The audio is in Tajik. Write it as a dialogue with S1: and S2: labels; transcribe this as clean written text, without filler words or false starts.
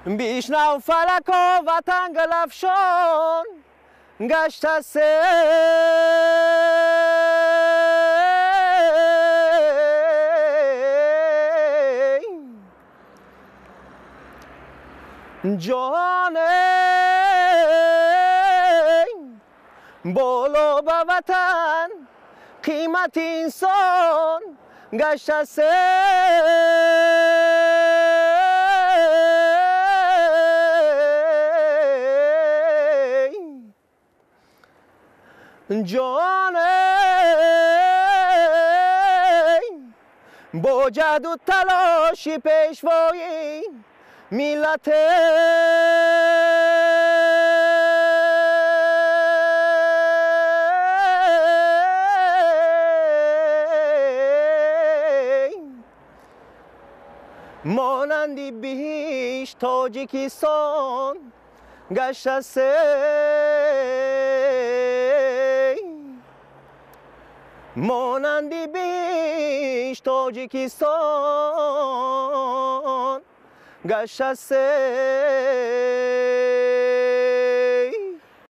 S1: Бишнав, фалако, ватан гулафшон гаштасе. Ҷоне, боло ба ватан қимати инсон гаштасе. Ҷоне, бо ҷаҳду талоши пешвои миллате. Монанди биҳишт Тоҷикистон гаштасе. Монанди биҳишт Тоҷикистон гаштасе.